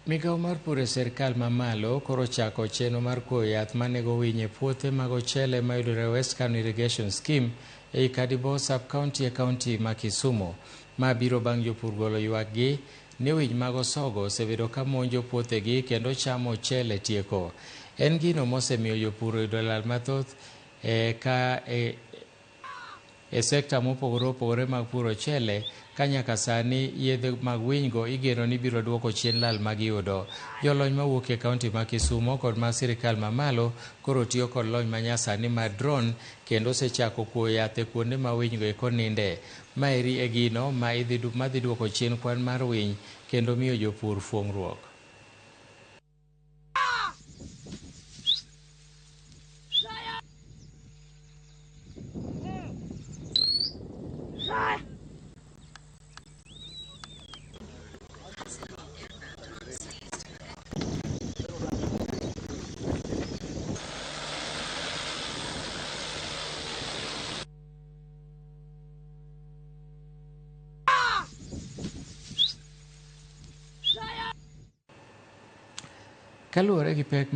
Migawo mar pur e sirkal mamalo koro ochako chenro mar kuoyo yath manego winy e puothe mag ochele mayudore West Kano Irrigation Scheme ei Kadibo sub-county e kaunti ma Kisumu. Ma biro bang' jopur golo ywakgi ni winy mag osogo osebedo ka monjo puothegi kendo chamo ochele tieko. En gino mosemiyo jopur oyudo lal mathoth e ka e e sekta mopogore opogore mag puro ochele ka nyaka sani yedhe mag winygo igeno ni biro duoko chien lal ma giyudo. Jolony mawuok e kaunti ma Kisumo kod ma sirikal mamalo koro tiyo kod lony manyasani mar drone kendo osechako kuoyo yath e kuonde ma winygo eko ninde. Maeri e gino ma idhi madhi duoko chien kwan mar winy kendo miyo jopur fuong'ruok. Kaluwore gi pek